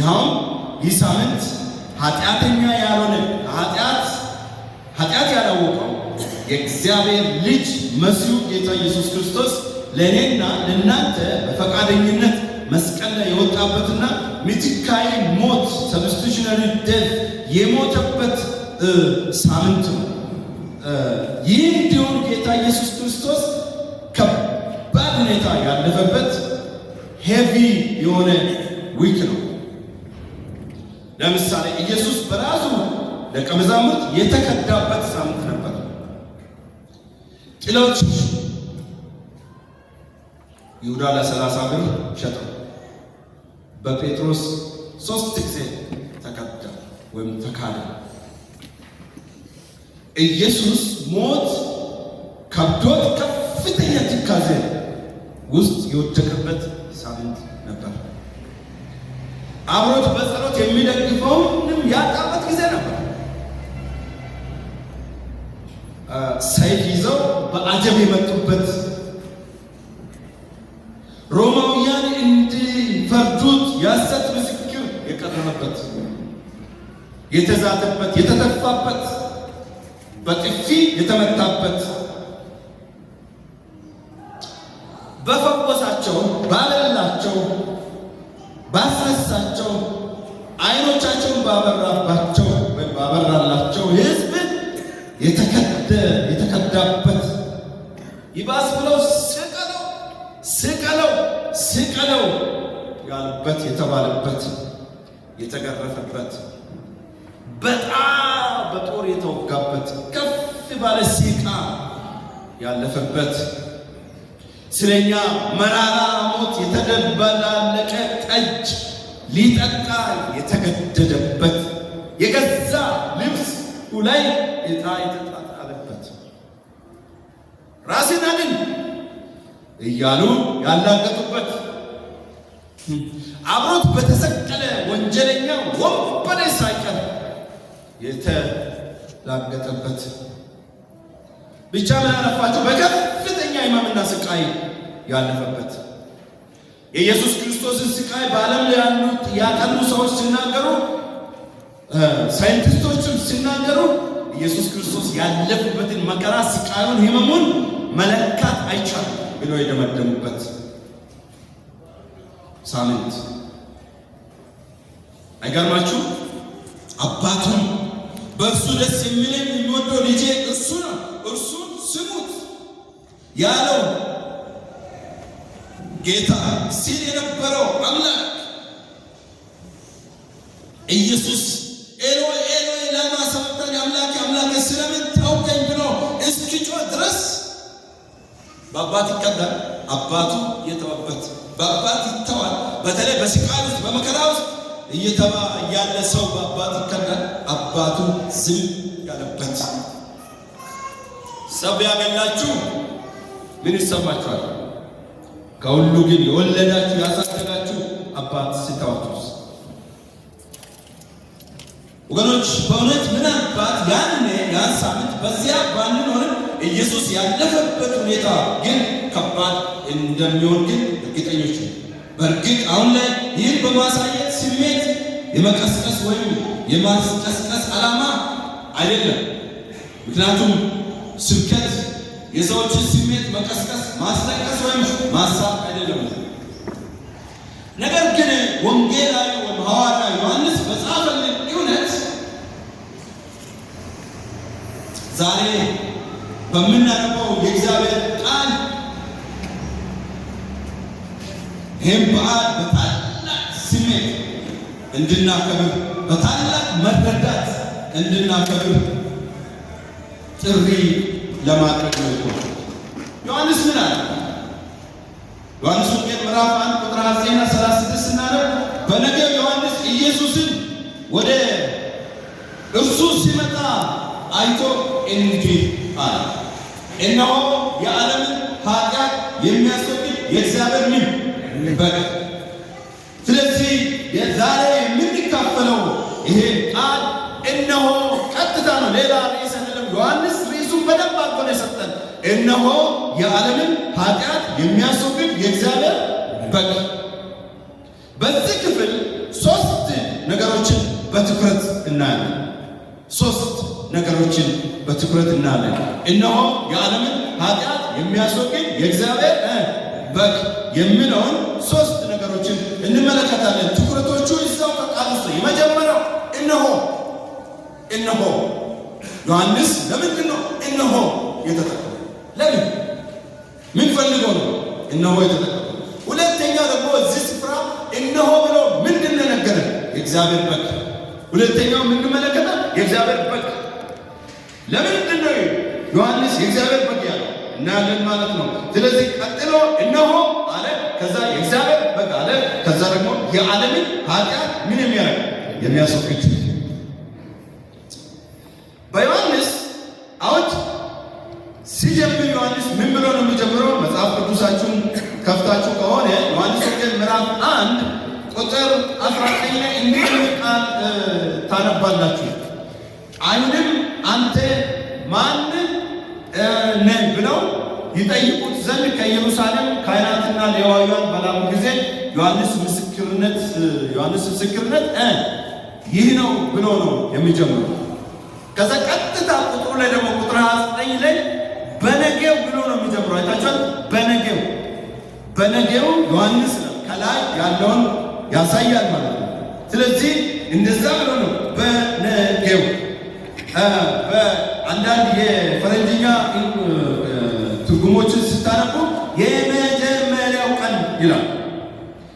ይኸውም ይህ ሳምንት ኃጢአተኛ ያልሆነ ኃጢአት ያላወቀው የእግዚአብሔር ልጅ መሲሁ ጌታ ኢየሱስ ክርስቶስ ለእኔና ለእናንተ በፈቃደኝነት መስቀል ላይ የወጣበትና ምትካዊ ሞት substitutionary death የሞተበት ሳምንት ነው። ይህ እንዲሆን ጌታ ኢየሱስ ክርስቶስ ከባድ ሁኔታ ያለፈበት heavy የሆነ week ነው። ለምሳሌ ኢየሱስ በራሱ ደቀ መዛሙርት የተከዳበት ሳምንት ነበር። ጥለውት ይሁዳ ለ30 ብር ሸጠው። በጴጥሮስ 3 ጊዜ ተከዳ ወይም ተካደ። ኢየሱስ ሞት ከብዶት ከፍተኛ ትካዜ ውስጥ የወደቀበት ሳምንት ነበር። አብሮት በጸሎት የሚደግፈውንም ያጣበት ጊዜ ነበር። ሰይፍ ይዘው በአጀብ የመጡበት፣ ሮማውያን እንዲፈርዱት የሐሰት ምስክር የቀረበበት፣ የተዛተበት፣ የተተፋበት፣ በጥፊ የተመታበት፣ በፈወሳቸው፣ ባበላቸው፣ ባስነሳቸው፣ ዓይኖቻቸውን ባበራባቸው ወይም ባበራላቸው ሕዝብ የተከዳበት፣ ይባስ ብለው ስቀለው፣ ስቀለው፣ ስቀለው ያሉበት፣ የተባለበት፣ የተገረፈበት፣ በጣም በጦር የተወጋበት፣ ከፍ ባለ ሲቃ ያለፈበት፣ ስለኛ መራራ ሞት የተደበላለቀ ጠጅ ሊጠጣ የተገደደበት፣ የገዛ ልብሱ ላይ ዕጣ የተጣጣለበት፣ ራስን አድን እያሉ ያላገጡበት፣ አብሮት በተሰቀለ ወንጀለኛ ወንበዴ ሳይቀር የተላገጠበት፣ ብቻ ምን አለፋቸው በከፍተኛ ሕማምና ስቃይ ያለፈበት። የኢየሱስ ክርስቶስን ስቃይ በዓለም ላይ ያሉት ያጠኑ ሰዎች ሲናገሩ፣ ሳይንቲስቶችም ሲናገሩ ኢየሱስ ክርስቶስ ያለፈበትን መከራ፣ ስቃዩን፣ ሕመሙን መለካት አይቻልም ብሎ የደመደሙበት ሳምንት። አይገርማችሁ? አባቱን በእርሱ ደስ የሚለኝ የሚወደው ልጄ እርሱ ነው፣ እርሱን ስሙት ያለው ጌታ ሲል የነበረው አምላክ ኢየሱስ ኤሎይ ኤሎይ ላማ ሰበቅታኒ፣ አምላኬ አምላኬ ስለምን ተውከኝ ብሎ እስኪጮህ ድረስ በአባት ይከዳል። አባቱ የተወበት በአባት ይተዋል። በተለይ በስቃይ ውስጥ በመከራ ውስጥ እየተባ ያለ ሰው በአባት ይከዳል። አባቱ ዝም ያለበት። ሰው ቢያገላችሁ ምን ይሰማችኋል? ከሁሉ ግን የወለዳችሁ ያሳደጋችሁ አባት ሲተዋችሁስ? ወገኖች፣ በእውነት ምናልባት ያኔ ያን ሳምንት በዚያ ባንኖርም ኢየሱስ ያለፈበት ሁኔታ ግን ከባድ እንደሚሆን ግን እርግጠኞች ነን። በእርግጥ አሁን ላይ ይህን በማሳየት ስሜት የመቀስቀስ ወይም የማስቀስቀስ ዓላማ አይደለም። ምክንያቱም ስብከት የሰዎችን ስሜት መቀስቀስ፣ ማስለቀስ ወይም ማሳቅ አይደለም። ነገር ግን ወንጌላዊ ወይም ሐዋርያ ዮሐንስ በጻፈልን እውነት ዛሬ በምናነበው የእግዚአብሔር ቃል ይህም በዓል በታላቅ ስሜት እንድናከብር፣ በታላቅ መረዳት እንድናከብር ጥሪ ለማድረግ ነው። ዮሐንስ ምን አለ? ዮሐንስ ወንጌል ምዕራፍ 1 ቁጥር 29 36 ስናነብ በነገው ዮሐንስ ኢየሱስን ወደ እርሱ ሲመጣ አይቶ እንዲህ አለ፣ እነሆ የዓለምን ኃጢአት የሚያስወግድ የእግዚአብሔር ምን በግ። ስለዚህ የዛሬ የምንካፈለው ይሄ ቃል እነሆ ቀጥታ ነው፣ ሌላ ርዕስ አይደለም። ዮሐንስ ርዕሱን በደንብ አድርጎ ነው የሰጠን። እነሆ የዓለምን ኃጢአት የሚያስወግድ የእግዚአብሔር በግ። በዚህ ክፍል ሶስት ነገሮችን በትኩረት እናያለን። ሶስት ነገሮችን በትኩረት እናያለን። እነሆ የዓለምን ኃጢአት የሚያስወግድ የእግዚአብሔር በግ የሚለውን ሶስት ነገሮችን እንመለከታለን። ትኩረቶቹ እዛው ከቃል ውስጥ የመጀመሪያው እነሆ እነሆ። ዮሐንስ ለምንድን ነው እነሆ የተጠቀመው? ለምን ምን ፈልጎ ነው እነሆ የተጠቀመው? ሁለተኛ ደግሞ እዚህ ስፍራ እነሆ ብሎ ምንድን ነው የነገረን? የእግዚአብሔር በግ። ሁለተኛው የምንመለከተው የእግዚአብሔር በግ። ለምንድን ነው ዮሐንስ የእግዚአብሔር በግ ያለው? እናያለን ማለት ነው። ስለዚህ ቀጥሎ እነሆ አለ፣ ከዛ የእግዚአብሔር በግ አለ፣ ከዛ ደግሞ የዓለምን ኃጢአት ምን የሚያደርግ የሚያስወግድ። በዮሐንስ አውድ ሲጀምር ዮሐንስ ምን ብሎ ነው የሚጀምረው? መጽሐፍ ቅዱሳችሁን ከፍታችሁ ከሆነ ዮሐንስ ወንጌል ምዕራፍ 1 ቁጥር 19 ላይ እንዲህ የሚል ቃል ታነባላችሁ። አይሁድም አንተ ማን ነህ ብለው ይጠይቁት ዘንድ ከኢየሩሳሌም ካህናትና ሌዋውያን በላኩ ጊዜ ዮሐንስ ምስክርነት ይህ ነው ብሎ ነው የሚጀምረው። ከዛ ቀጥታ ቁጥሩ ላይ ደግሞ ቁጥር 29 ላይ በነገው ብሎ ነው የሚጀምረው። አይታችኋል? በነገው ዮሐንስ ከላይ ያለውን ያሳያል ማለት ነው። ስለዚህ እንደዛ ብሎ ነው በነገው። በአንዳንድ የፈረንጅኛ ትርጉሞችን ስታነቡ የመጀመሪያው ቀን ይላል።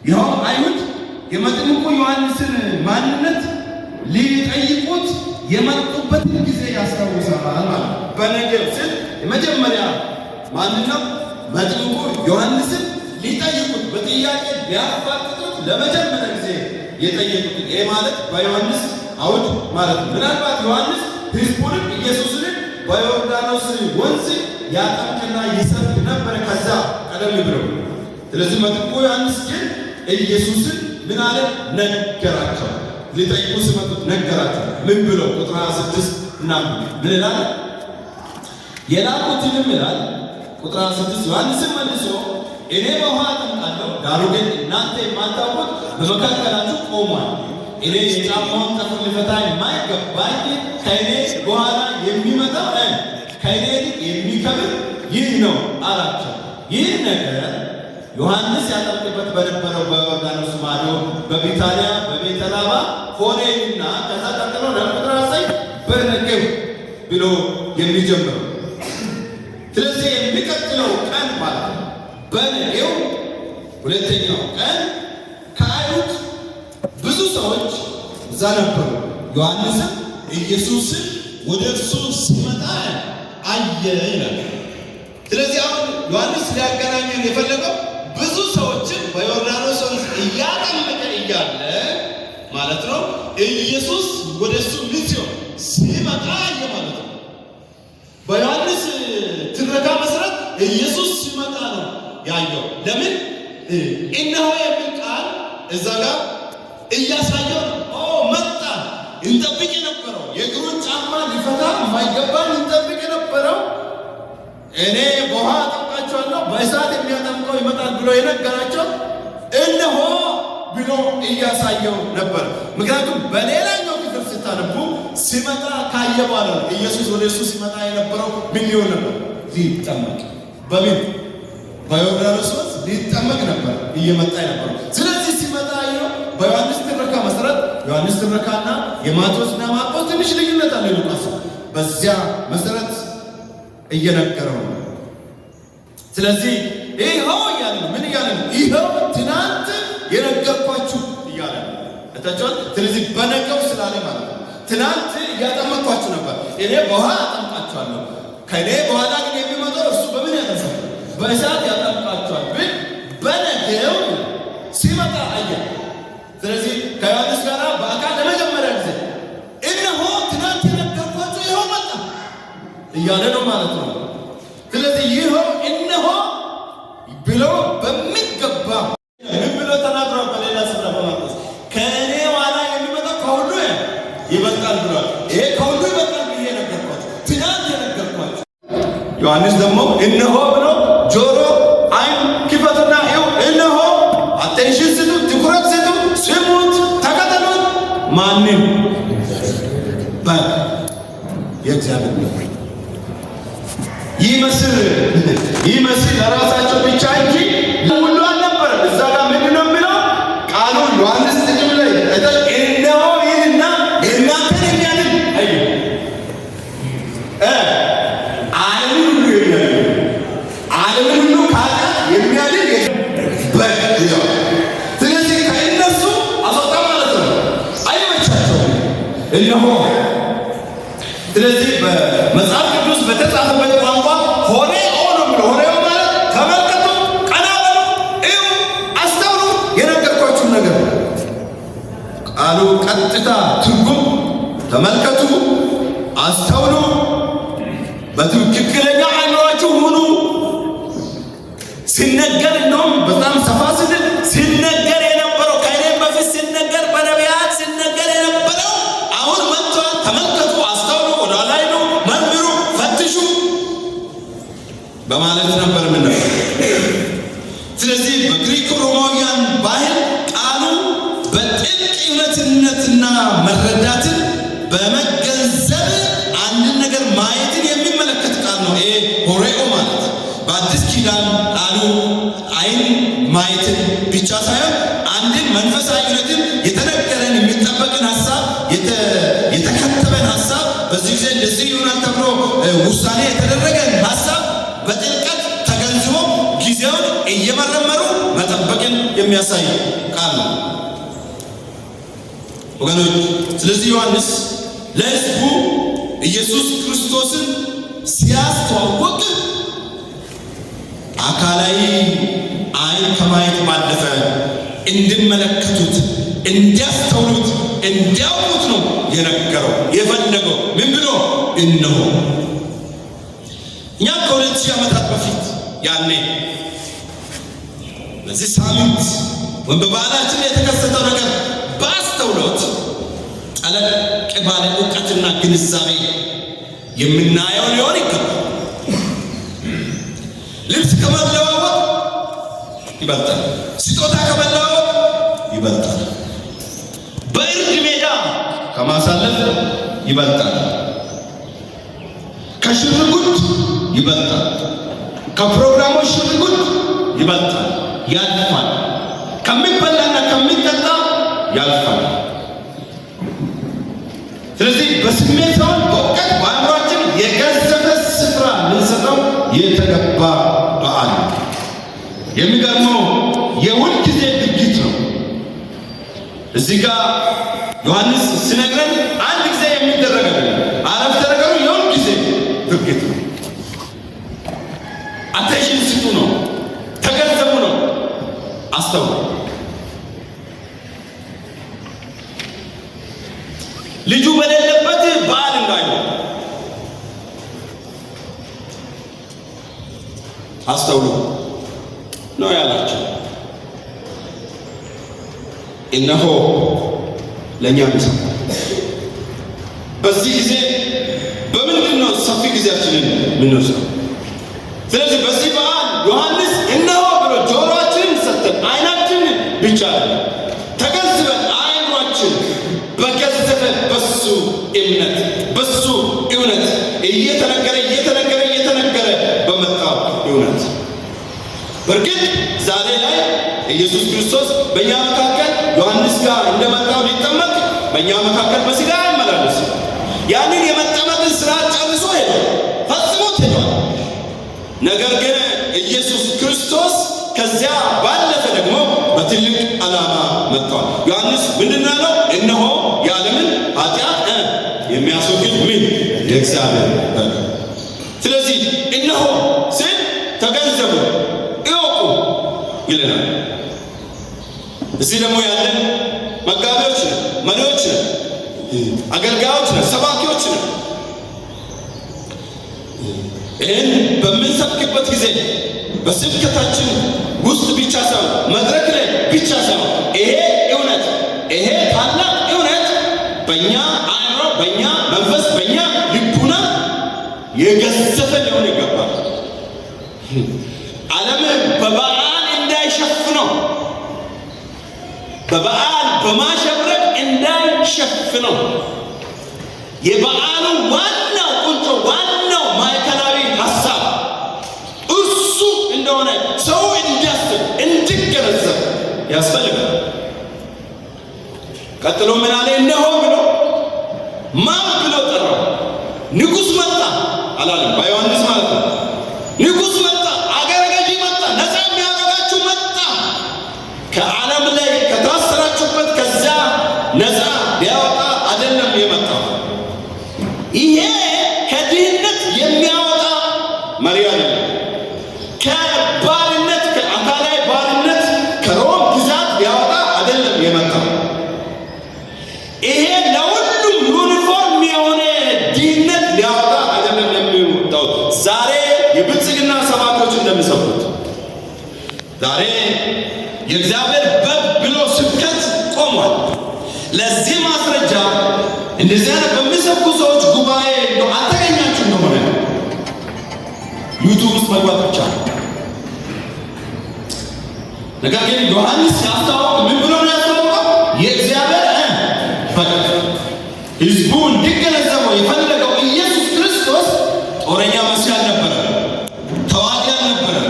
ይኸውም አይሁድ የመጥምቁ ዮሐንስን ማንነት ሊጠይቁት የመጡበትን ጊዜ ያስታውሳል ማለት ነው። በነገው ስል የመጀመሪያ ማንነው? መጥምቁ ዮሐንስን ሊጠይቁት በጥያቄ ሊያፋጥጡት ለመጀመሪያ ጊዜ የጠየቁት። ይሄ ማለት በዮሐንስ አውድ ማለት ነው። ምናልባት ዮሐንስ ሕዝቡንም ኢየሱስንም በዮርዳኖስ ወንዝ ያጠምቅና ይሰብክ ነበር ከዛ ቀደም ብሎ። ስለዚህ መጥምቁ ዮሐንስ ግን ኢየሱስን ምን አለ? ነገራቸው። ሊጠይቁ ሲመጡት ነገራቸው። ምን ብሎ? ቁጥር 26 እና ምን ይላል? የላኩትንም ይላል ቁጥር 26 ዮሐንስም መልሶ እኔ በውሃ አጠምቃለሁ፣ ዳሩ ግን እናንተ የማታውቁት በመካከላችሁ ቆሟል። እኔ የጫማውን ጠፍር ልፈታ የማይገባኝ ከእኔ በኋላ የሚመጣው ከእኔ ይልቅ የሚከብር ይህ ነው አላቸው። ይህ ነገር ዮሐንስ ያጠምቅበት በነበረው በዮርዳኖስ ማዶ በቢታንያ በቤተ ራባ ሆነና ከዛ ቀጥሎ ቁጥር 9 በነገው ብሎ የሚጀምረው። ስለዚህ የሚቀጥለው ቀን ማለት ነው። በነገው ሁለተኛው ቀን ከአይሁድ ብዙ ሰዎች እዛ ነበሩ። ዮሐንስም ኢየሱስን ወደ እርሱ ሲመጣ አየ ይላል። ስለዚህ አሁን ዮሐንስ ሊያገናኘን የፈለገው ብዙ ሰዎችን በዮርዳኖስ ወንዝ እያጠመቀ እያለ ማለት ነው። ኢየሱስ ወደ እሱ ምን ሲሆን ሲመጣ አየ ማለት ነው። በዮሐንስ ትረካ መሰረት ኢየሱስ ሲመጣ ነው ያየው። ለምን እነሆ የሚል ቃል እዛ ጋር እያሳየው ነው። መጣ። እንጠብቅ የነበረው የእግሩን ጫማ ሊፈታ የማይገባን እንጠብቅ የነበረው እኔ በውሃ አጠምቃቸዋለሁ በእሳት የሚያጠምቀው ይመጣል ብሎ የነገራቸው እነሆ ብሎ እያሳየው ነበር። ምክንያቱም በሌላኛው ክፍል ስታነቡ ሲመጣ ካየ በኋላ ነው ኢየሱስ ወደ እሱ ሲመጣ የነበረው ምን ሊሆን ነበር? ሊጠመቅ። በምን? በዮርዳኖስ ወንዝ ሊጠመቅ ነበር እየመጣ የነበረው። ስለዚህ ሲመጣ አየው። በዮሐንስ ትረካ መሰረት ዮሐንስ ትረካና የማቴዎስና ማርቆስ ትንሽ ልዩነት አለ። ሉቃስ በዚያ መሰረት እየነገረው ነው። ስለዚህ ይኸው እያለ ነው። ምን እያለ ነው? ይኸው ትናንት የነገርኳችሁ እያለ ነው። እታችኋል። ስለዚህ በነገው ስላለ ማለት ነው። ትናንት እያጠመቅኳችሁ ነበር፣ እኔ በውሃ አጠምቃችኋለሁ። ከእኔ በኋላ ግን የሚመጣው እርሱ በምን ያጠምቃል? በእሳት ያጠምቃችኋል። ግን በነገው ሲመጣ አየ። ስለዚህ ከዮሐንስ ጋር በአካል ለመጀመሪያ ጊዜ እነሆ ትናንት የነገርኳችሁ ይኸው መጣ እያለ ነው ማለት ነው። ስለዚህ ይኸው እነሆ ብሎ በሚገባ ምን ብሎ ተናግሯል? በሌላ ስፍራ በማርቆስ ከእኔ ኋላ የሚመጣው ከሁሉ ይበልጣል ብሏል። ይሄ ከሁሉ ይበልጣል ብዬ የነገርኳችሁ ትናንት የነገርኳችሁ። ዮሐንስ ደግሞ እነሆ ብሎ ጆሮ አይን ክፈቱና ይኸው እነሆ፣ attention ስጡ፣ ትኩረት ስጡ፣ ስሙት፣ ተከተሉት፣ ማንን? በግ፣ የእግዚአብሔር በግ። ይመስል ይመስል ለራሳቸው ብቻ እንጂ ሁሉ አልነበረም። እዛ ጋር ምንድን ነው የሚለው ቃሉ? ዮሐንስ ጥቅም ላይ እነሆ ይልና እናንተን የሚያድን፣ አይ ዓለምን ሁሉ የሚያድን፣ ዓለምን ሁሉ ከኃጢአት የሚያድን በግ ይለዋል። ስለዚህ ከእነሱ አስወጣ ማለት ነው። አይመቻቸውም። እነሆ፣ ስለዚህ በመጽሐፍ ቅዱስ በተጻፈበት ቋንቋ ሆሬኦ ነው የሚለው። ሆሬኦ ማለት ተመልከቱ፣ ቀና በሉ፣ እዩ፣ አስተውሉ የነገርኳችሁን ነገር። ቃሉ ቀጥታ ትርጉም ተመልከቱ፣ አስተውሉ፣ በትክክለኛ አእምሯችሁ ሁኑ። ሲነገር እንደውም በጣም ሰፋ ስል ሲነገር የነበረው፣ ከእኔም በፊት ሲነገር፣ በነቢያት ሲነገር የነበረው አሁን መጥቷል። ተመልከቱ፣ አስተውሉ፣ ወደ ኋላ ሂዱ፣ መርምሩ፣ ፈትሹ በማለት ነበር ምን ነበር። ስለዚህ በግሪክ ሮማውያን ባህል ቃሉ በጥልቅ እውነትነትና መረዳትን በመገንዘብ አንድን ነገር ማየትን የሚመለከት ቃል ነው። ይሄ ሆሬኦ ማለት በአዲስ ኪዳን ቃሉ አይን ማየትን ብቻ ሳይሆን አንድን መንፈሳዊ እውነትን፣ የተነገረን የሚጠበቅን ሀሳብ፣ የተከተበን ሀሳብ፣ በዚህ ጊዜ እንደዚህ ይሆናል ተብሎ ውሳኔ የተደረገን ሀሳብ በጥልቀት ተገንዝቦ ጊዜውን እየመረመሩ መጠበቅን የሚያሳይ ቃል ነው ወገኖች። ስለዚህ ዮሐንስ ለሕዝቡ ኢየሱስ ክርስቶስን ሲያስተዋውቅ አካላዊ አይን ከማየት ባለፈ እንዲመለከቱት፣ እንዲያስተውሉት፣ እንዲያውቁት ነው የነገረው የፈለገው። ምን ብሎ? እነሆ። እኛም ከ2000 ዓመታት በፊት ያኔ በዚህ ሳምንት ወይም በበዓላችን የተከሰተው ነገር በአስተውሎት ጠለቅ ባለ እውቀትና ግንዛቤ የምናየው ሊሆን ይገባል። ልብስ ከመለዋወጥ ይበልጣል። ስጦታ ከመለዋወጥ ይበልጣል። በእርድ ሜዳ ከማሳለፍ ይበልጣል። ከሽርጉድ ይበልጣል። ከፕሮግራሞች ሽርጉድ ይበልጣል፣ ያልፋል። ከሚበላና ከሚጠጣ ያልፋል። ስለዚህ በስሜት ሳይሆን በእውቀት በአእምሯችን የገዘፈ ስፍራ ልንሰጠው የተገባ በዓል ነው። የሚገርመው የሁል ጊዜ ድርጊት ነው። እዚህ ጋር ዮሐንስ ሲነግረን አንድ ጊዜ የሚደረግ አይደለም። አረፍተ ነገሩ የሁል ጊዜ ድርጊት ነው። Attention ስጡ ነው፣ ተገንዘቡ ነው፣ አስተውሉ። ልጁ በሌለበት በዓል እንዳይሆን አስተውሉ ነው ያላቸው። እነሆ ለእኛም ይሰማል። በዚህ ጊዜ በምንድን ነው ሰፊ ጊዜያችንን የምንወስደው? ስለዚህ በዚህ በዓል ዮሐንስ እነሆ ብሎ ጆሮአችንን ሰጥተን አይናችንን ብቻ ተገንዝበን አእምሯችን በገዘፈ በሱ እምነት፣ በሱ እውነት፣ እየተነገረ እየተነገረ እየተነገረ በመጣው እውነት። በእርግጥ ዛሬ ላይ ኢየሱስ ክርስቶስ በእኛ መካከል ዮሐንስ ጋር እንደመጣው ሊጠመቅ በእኛ መካከል በስጋ አይመላለስም። ያንን የመጠመቅን ስርዓት ጨርሶ ሄዷል፣ ፈጽሞት ሄዷል። ነገር ግን ኢየሱስ ክርስቶስ ከዚያ ባለፈ ደግሞ በትልቅ ዓላማ መጥቷል። ዮሐንስ ምንድን ነው ያለው? እነሆ የዓለምን ኃጢአት የሚያስወግድ ምን? የእግዚአብሔር በግ። ስለዚህ እነሆ ስል ተገንዘቡ፣ እወቁ ይለናል። እዚህ ደግሞ ያለን መጋቢዎች ነን፣ መሪዎች ነን፣ አገልጋዮች ነን፣ ሰባኪዎች ነን። ይህን በምንሰብክበት ጊዜ በስብከታችን ውስጥ ብቻ ሳይሆን፣ መድረክ ላይ ብቻ ሳይሆን፣ ይሄ እውነት፣ ይሄ ታላቅ እውነት በእኛ አእምሮ፣ በእኛ መንፈስ፣ በእኛ ልቡና የገዘፈ ሊሆን ይገባል። ዓለም በበዓል እንዳይሸፍነው፣ በበዓል በማሸብረቅ እንዳይደበቅ። እንዳይሸፍነው የበዓሉ ዋናው ቁንጮ፣ ዋናው ማዕከላዊ ሀሳብ እርሱ እንደሆነ ሰው እንዲያስብ፣ እንዲገነዘብ ያስፈልጋል። ቀጥሎ ምን አለ? እነሆ ብሎ ማን ብሎ ጠራው? ንጉሥ መጣ አላለም። በዮሐንስ ማለት ነው። ንጉሥ መጣ፣ አገረ ገዢ መጣ፣ ነፃ የሚያደርጋችሁ መጣ። ከዓለም ላይ ከታሰራችሁበት ከዚያ ነፃ ሊያወጣ አይደለም የመጣው። ይሄ ከድህነት የሚያወጣ መሪ አይደለም። ከባርነት፣ ከአካላዊ ባርነት፣ ከሮም ግዛት ሊያወጣ አይደለም የመጣው። ይሄ ለሁሉም ዩኒፎርም የሆነ ድህነት ሊያወጣ አይደለም የሚወጣው። ዛሬ የብልጽግና ሰባኪዎች እንደሚሰብኩት ዛሬ የእግዚአብሔር በግ ብሎ ስብከት ቆሟል። ለዚህ ማስረጃ እንደዚህ አይነት በሚሰብኩ ሰዎች ጉባኤ እንደው አልተገኛችሁ እንደሆነ YouTube ውስጥ መግባት ብቻ ነው። ነገር ግን ዮሐንስ ሲያስተዋውቅ ምን ብሎ ነው ያስተዋወቀው? የእግዚአብሔር በግ። ህዝቡ እንዲገነዘበው የፈለገው ኢየሱስ ክርስቶስ ጦረኛ መሲህ አልነበረም፣ ተዋጊ አልነበረም፣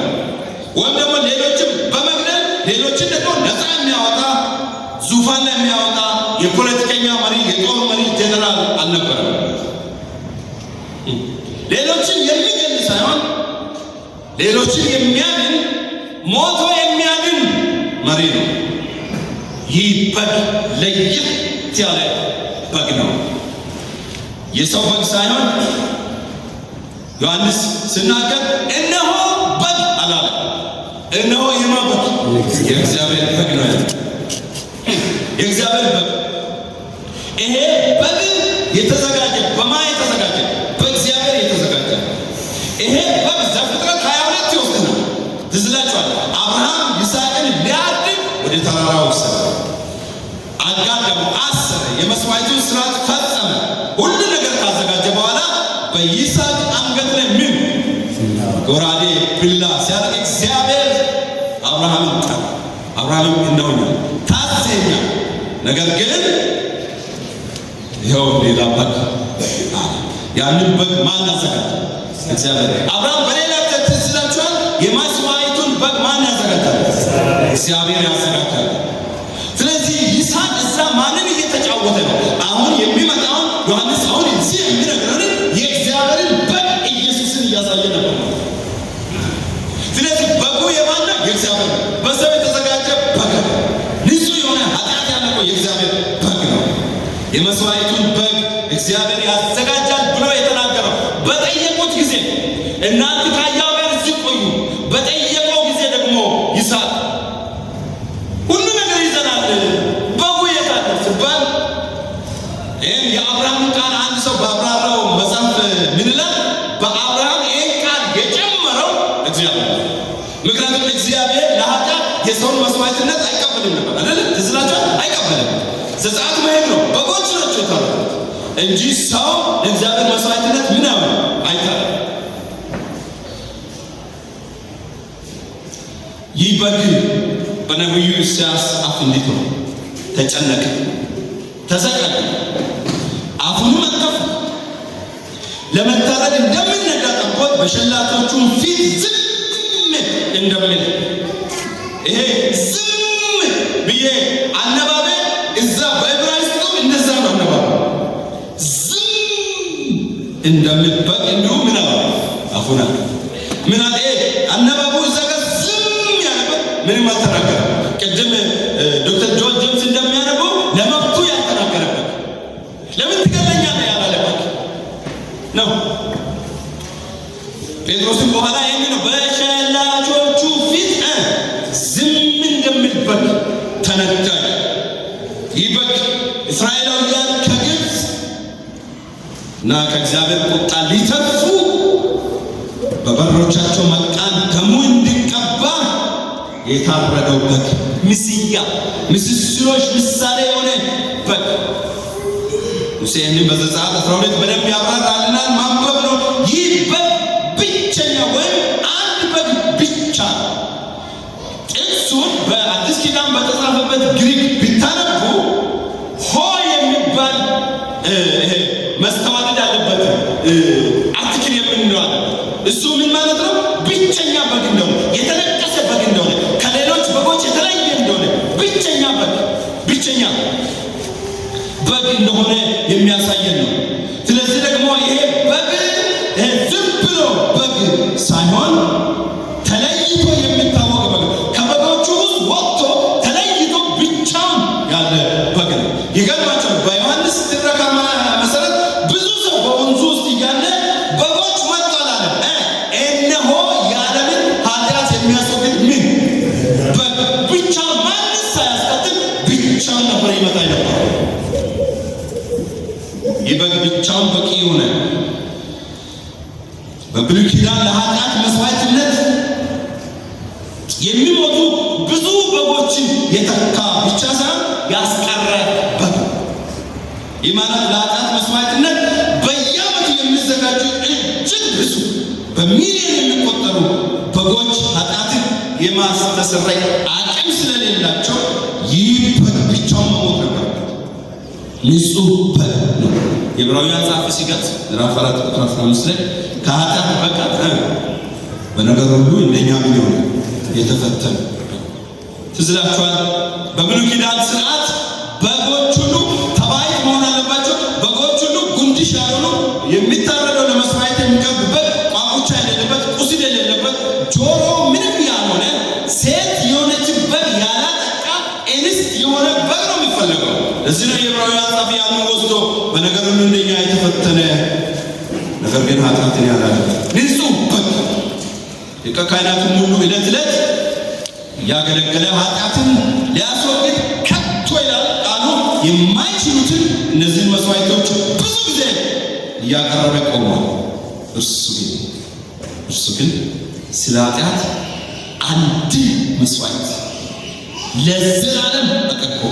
ወይም ደግሞ ሌሎችን በመግደል ሌሎችን ደግሞ ነፃ የሚያወጣ፣ ዙፋን ላይ የሚያወጣ የፖለቲከኛ መሪ፣ የጦር መሪ፣ ጀነራል አልነበረም። ሌሎችን የሚገል ሳይሆን ሌሎችን የሚያድን፣ ሞቶ የሚያድን መሪ ነው። ይህ በግ ለየት ያለ በግ ነው። የሰው በግ ሳይሆን ዮሐንስ ሲናገር እነሆ በግ አላለ። እነሆ የማ በግ? የእግዚአብሔር በግ ነው ያለው። የእግዚአብሔር በግ። ይሄ በግ የተዘጋጀ በማን የተዘጋጀ? በእግዚአብሔር የተዘጋጀ። ይሄ በግ ዘፍጥረት 22 ይወስደናል። ትዝ ይላችኋል። አብርሃም ይስሐቅን ሊያርድ ወደ ተራራ ወሰደ። አጋደሙ፣ አሰረ፣ የመስዋዕቱን ስርዓት ፈጸመ። ሁሉ ነገር ካዘጋጀ በኋላ በይስሐቅ አንገት ላይ ምን ጎራዴ ቢላ ሲያደርግ እግዚአብሔር አብርሃምን ጠራ። አብርሃምም እነሆኝ፣ ታዘኸኛል፣ ነገር ግን ይኸው ሌላ በግ አለ። ያንን በግ ማን አዘጋጀ? እግዚአብሔር። አብርሃም በሌላ ጊዜ ትዝ ይላችኋል። የመስዋዕቱን በግ ማን ያዘጋጃል? እግዚአብሔር ያዘጋጃል። ስለዚህ ይስሐቅ እዛ ማንን እየተጫወተ ነው? አሁን የሚመጣውን ዮሐንስ አሁን እዚህ የሚነግረንን የእግዚአብሔርን በግ ኢየሱስን እያሳየ ነበር። ስለዚህ በጉ የማን ነው? የእግዚአብሔር ነው። በሰው የተዘጋጀ በግ ነው። ንጹሕ የሆነ፣ ኃጢአት ያለቀው የእግዚአብሔር በግ ነው። የመስዋዕቱን በግ እግዚአብሔር ያዘጋጃል ብሎ የተናገረው በጠየቁት ጊዜ እናንተ ከአህያው ጋር እዚህ ቆዩ። በጠየቀው ጊዜ ደግሞ ይስሐቅ ሁሉ ነገር ይዘናል፣ በጉ የት አለ ሲባል ይህን የአብርሃምን ቃል አንድ ሰው ባብራራው መጽሐፍ ምን ይላል? በአብርሃም ይህን ቃል የጨመረው እግዚአብሔር ነው። ምክንያቱም እግዚአብሔር ለኃጢአት የሰውን መስዋዕትነት አይቀበልም ነበር አይደል? ትዝ ይላችኋል? አይቀበልም። ዘጸአት መሄድ ነው። በጎች ናቸው የታረዱት እንጂ ሰው ለእግዚአብሔር መስዋዕትነት ምን ያው አይታረም። ይህ በግ በነቢዩ ኢሳያስ አፍ እንዴት ነው? ተጨነቀ፣ ተሰቀለ፣ አፉንም አልከፈተም። ለመታረድ እንደሚነዳ ጠቦት በሸላቶቹ ፊት ዝም እንደሚል። ይሄ ዝም ብዬ አነባቤ እዛ በዕብራይስጡ እንደዛ ነው አነባቤ። ዝም እንደሚል በግ እንዲሁ ምን አለ? አፉን አልከፈተም። ምን አለ? አነባቡ እዛ ጋር ዝም ያለበት ምንም አልተናገረም። ቅድም ዶክተር ጆን ጄምስ እንደሚያነበው ለመብቱ ያልተናገረበት፣ ለምን ትገለኛለህ ያላለበት ነው። ጴጥሮስም በኋላ ይህን ነው፣ በሸላቾቹ ፊት ዝም እንደሚል በግ ተነዳ። ይህ በግ እስራኤላውያን ከግብፅ እና ከእግዚአብሔር ቁጣ ሊተርፉ በበሮቻቸው መቃን ደሙ እንዲቀባ የታረደው በግ፣ ምስያ ምስስሎች ምሳሌ የሆነ በግ። ሙሴ ይህንን በዘጸአት 12 በደንብ ያብራራልናል። ማንበብ ነው። ይህ በግ ብቸኛ ወይም አንድ በግ ብቻ ነው። ጥቅሱን በአዲስ ኪዳን በተጻፈበት ግሪክ ቢታነቡ ሆ የሚባለው ይሄ መስተዋደድ አለበት article የምንለው አለ። እሱ ምን ማለት ነው? ብቸኛ በግ እንደሆነ፣ የተነቀሰ በግ እንደሆነ፣ ከሌሎች በጎች የተለየ እንደሆነ፣ ብቸኛ በግ እንደሆነ የሚያሳየን ነው። ስለዚህ ደግሞ ይሄ በግ ዝም ብሎ በግ ሳይሆን ተለይቶ የሚታወቅ በግ፣ ከበጎቹ ውስጥ ወጥቶ ተለይቶ ብቻውን ያለ በግ ነው። ይገርማችኋል። በዮሐንስ ትረካ መሰረት ብዙ ሰው በወንዙ ውስጥ እያለ በጎች መጡ አላለም። እነሆ የዓለምን ኃጢአት የሚያስወግድ ምን በግ፣ ብቻውን ማንም ሳያስከትል ብቻውን ነበር ይመጣ የነበረው። ይህ በግ ብቻውን በቂ የሆነ፣ በብሉይ ኪዳን ለኃጢአት መስዋዕትነት የሚሞቱ ብዙ በጎችን የተካ ብቻ ሳይሆን ያስቀረ በግ። ይህ ማለት ለኃጢአት መስዋዕትነት በየዓመቱ የሚዘጋጁ እጅግ ብዙ በሚሊዮን የሚቆጠሩ በጎች ኃጢአትን የማስተሰረይ አቅም ስለሌላቸው ይህ በግ ብቻውን መሞት ነበረበት። ንጹሕ በግ ነው። የዕብራውያን ጸሐፊ ሲገልጽ ምዕራፍ 4 ቁጥር 15 ላይ ከኃጢአት በቀር በነገር ሁሉ እንደኛ ምን ይሆነ የተፈተነ። ትዝ ይላችኋል። በብሉይ ኪዳን ስርዓት በጎች ሁሉ ተባዕት መሆን አለባቸው። በጎች ሁሉ ጉንድሽ ያልሆኑ፣ የሚታረደው ለመስዋዕት የሚቀርብበት ቋቁቻ የሌለበት፣ ቁስል የሌለበት፣ ጆሮ ምንም ያልሆነ፣ ሴት የሆነች በግ ያላጠቃ፣ እንስት የሆነ በግ ነው የሚፈለገው። ለዚህ ነው የዕብራውያን ጸሐፊ ያንን ወስዶ በነገር ሁሉ እንደኛ የተፈተነ ነገር ግን ኃጢአትን ያላደረገ ንጹሕ በግ፣ ሊቀ ካህናቱም ሁሉ ዕለት ዕለት እያገለገለ ኃጢአትን ሊያስወግድ ከቶ ይላል ቃሉ የማይችሉትን እነዚህን መስዋዕቶች ብዙ ጊዜ እያቀረበ ቆሟል። እርሱ ግን ስለ ኃጢአት አንድ መስዋዕት ለዘላለም አቅርቦ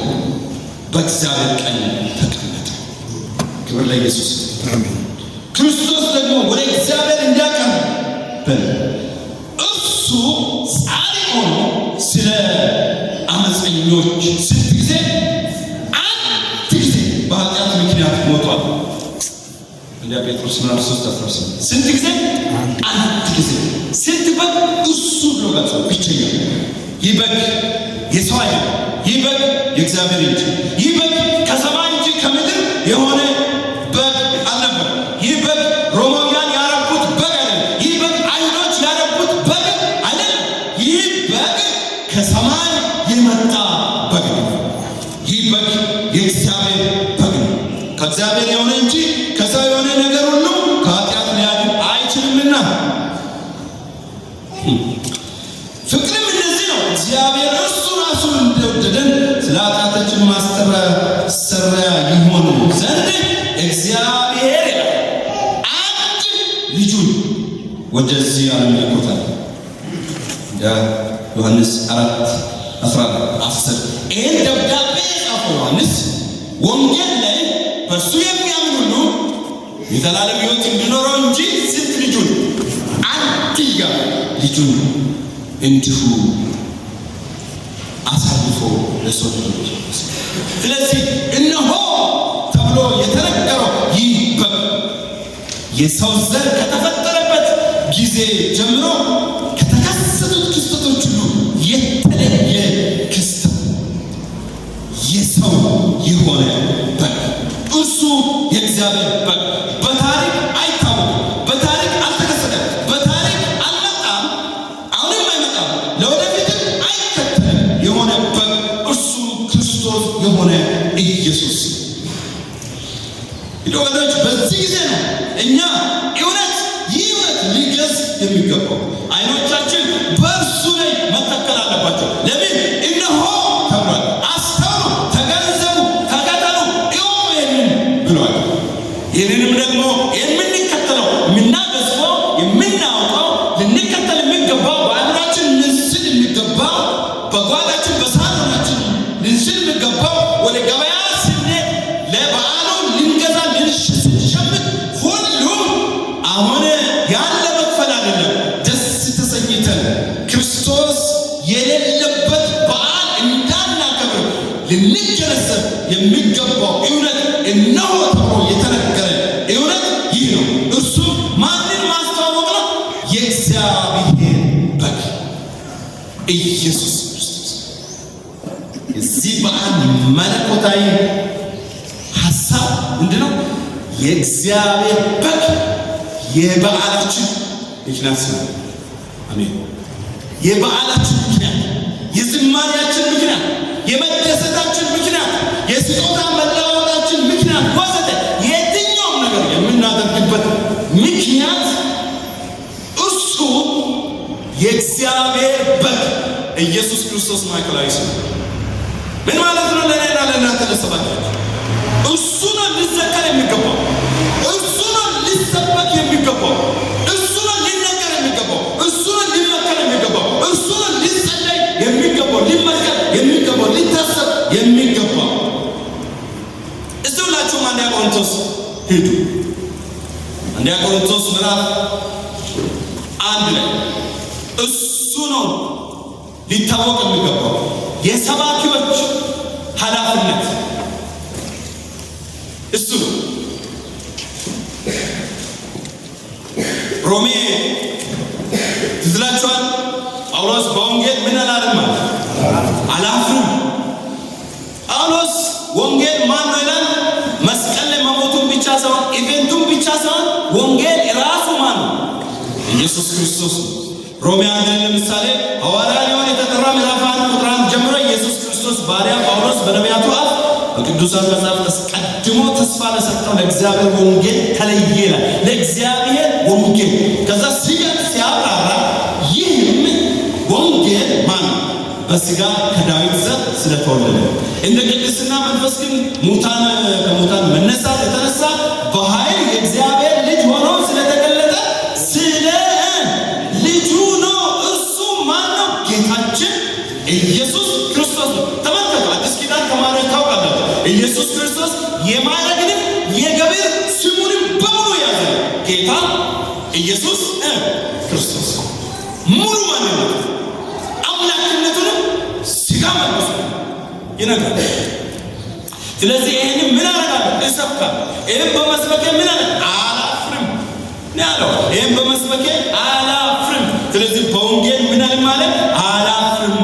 በእግዚአብሔር ቀኝ ተቀመጠ። ክብር ለኢየሱስ። ክርስቶስ ደግሞ ወደ እግዚአብሔር እንዲያቀርበን እርሱ ጻድቅ ሆኖ ስለ አመፀኞች ስንት ጊዜ? አንድ ጊዜ በኃጢአት ምክንያት ሞቷል። እንደ ጴጥሮስ ምዕራፍ 3 18። ስንት ጊዜ? አንድ ጊዜ። ስንት በግ? እሱ ብሎ ገልጿል። ብቸኛ። ይህ በግ የሰው አይደለም። ይህ በግ የእግዚአብሔር እንጂ። ይህ በግ ከሰማይ እንጂ ከምድር የሆነ በግ አልነበረም። ይህ በግ ሮማውያን ያረቡት በግ አይደለም። ይህ በግ አይሁዶች ያረቡት በግ አይደለም። ይህ በግ ከሰማይ የመጣ በግ ነው። ይህ በግ የእግዚአብሔር በግ ነው። ከእግዚአብሔር የሆነ እንጂ ከሰው የሆነ ነገር ሁሉ ከኃጢአት ሊያድን አይችልምና። ፍቅርም እንደዚህ ነው። እግዚአብሔር እርሱ ራሱ እንደወደደን ስለ ኃጢአታችን ማስተሰሪያ ይሆን ዘንድ እግዚአብሔር ይላል አንድ ልጁን ወደዚህ ዓለም ልኮታል። እንደ ዮሐንስ 4:10። ይህን ደብዳቤ የጻፈው ዮሐንስ ወንጌል ላይ በእርሱ የሚያምን ሁሉ የዘላለም ሕይወት እንዲኖረው እንጂ ስንት ልጁን? አንድያ ልጁን እንዲሁ አሳልፎ ለሰው ልጆች። ስለዚህ እነሆ ተብሎ የተነገረው ይህ በግ የሰው ዘር ከተፈጠረበት ጊዜ ጀምሮ ከተከሰቱት ክስተቶች ሁሉ የተለየ ክስተት፣ የሰው የሆነ በግ፣ እርሱ የእግዚአብሔር በግ በታሪክ አይታወቅም፣ በታሪክ አልተከሰተም፣ በታሪክ አልመጣም፣ አሁንም አይመጣም፣ ለወደፊትም አይከተልም የሆነ በግ እርሱ ክርስቶስ የሆነ ኢየሱስ። እንግዲህ ወገኖች በዚህ ጊዜ ነው እኛ እውነት ይህ እውነት ሊገዝ የሚገባው። አይኖቻችን በእርሱ ላይ መተከል አለባቸው። ለምን? እነሆ ተብሏል። አስተውሉ፣ ተገንዘቡ፣ ተከተሉ፣ እወቁ ይህንን ብሏል። ይህንንም ደግሞ የምንከተለው፣ የምናገዝፈው፣ የምናውቀው፣ ልንከተል የሚገባው፣ በአእምሯችን ልንስል የሚገባው፣ በጓዳችን በሳሎናችን ልንስል የሚገባው፣ ወደ ገበያ ስንሄድ ለበዓሉ ልንገዛ ስንሸምት ሁሉም አሁን ያን ለመክፈል አይደለም፣ ደስ ተሰኝተን ክርስቶስ የሌለበት በዓል እንዳናከብር ልንገነዘብ የሚገባው እውነት እነሆ ተብሎ ተብሎ የተነገረ እውነት ይህ ነው። እርሱ ማንን ማስተዋወቅ ነው? የእግዚአብሔር በግ ኢየሱስ ክርስቶስ። የዚህ በዓል መለኮታዊ ሀሳብ ምንድነው? የእግዚአብሔር በግ የበዓላችን ምክንያት ነው። አሜን። የበዓላችን ምክንያት፣ የዝማሬያችን ምክንያት፣ የመደሰታችን ምክንያት፣ የስጦታ መለዋወጣችን ምክንያት ወዘተ የትኛውም ነገር የምናደርግበት ምክንያት እሱ የእግዚአብሔር በግ ኢየሱስ ክርስቶስ ማዕከላዊ ስም። ምን ማለት ነው? ለእኔና ለእናንተ ለሰባኪዎች እሱ ነው ሊዘከር የሚገባው፣ እሱ ነው ሊሰበክ የሚገባው፣ እሱ ነው ሊነገር የሚገባው፣ እሱ ነው ሊመከር የሚገባው፣ እሱ ነው ሊጸለይ የሚገባው፣ ሊመከር የሚገባው፣ ሊታሰብ የሚገባው። እስቲ ሁላችሁም አንደኛ ቆሮንቶስ ሂዱ። አንደኛ ቆሮንቶስ ምዕራፍ 1 ላይ እሱ ነው ሊታወቅ የሚገባው። የሰባኪዎች ኃላፊነት እሱ ነው። ሮሜ ትዝ ይላችኋል። ጳውሎስ በወንጌል ምን አላለም? አላፍርም። ጳውሎስ ወንጌል ማን ነው ይላል? መስቀል ላይ መሞቱን ብቻ ሳይሆን event ኡን ብቻ ሳይሆን ወንጌል ራሱ ማን ነው? ኢየሱስ ክርስቶስ ነው። ሮሜ 1 ለምሳሌ ሐዋርያ ሊሆን የተጠራ ምዕራፍ 1 ቁጥር 1 ጀምሮ ኢየሱስ ክርስቶስ ባሪያ ጳውሎስ በነቢያቱ አፍ በቅዱሳን መጻሕፍት አስቀድሞ ተስፋ ለሰጠው ለእግዚአብሔር ወንጌል ተለየ ይላል። ለእግዚአብሔር ወንጌል ከዛ ሲገጥ ሲያብራራ ይህም ወንጌል ማን ነው? በስጋ ከዳዊት ዘር ስለተወለደ እንደ ቅድስና መንፈስ ግን ሙታን ከሙታን መነሳት የተነሳ በኃይል የእግዚአብሔር ልጅ ሆኖ ስለተገለጠ ስለ ልጁ ነው። እርሱ ማን ነው? ጌታችን ኢየሱስ ክርስቶስ ነው። ተመልከቱ፣ አዲስ ኪዳን ተማሪዎች ታውቃላችሁ። ኢየሱስ ክርስቶስ የማዕረግንም የገቢር ስሙንም በሙሉ የያዘ ነው። ጌታ ኢየሱስ ክርስቶስ ሙሉ ማንነቱ አምላክነቱንም ስጋ መልሶ ይነግራል። ስለዚህ ይሄንን ምን አደርጋለሁ? እሰብካለሁ። ይሄን በመስበኬ ምን አለ? አላፍርም ነው ያለው። ይሄን በመስበኬ አላፍርም። ስለዚህ በወንጌል ምን አለ ማለት አላፍርም፣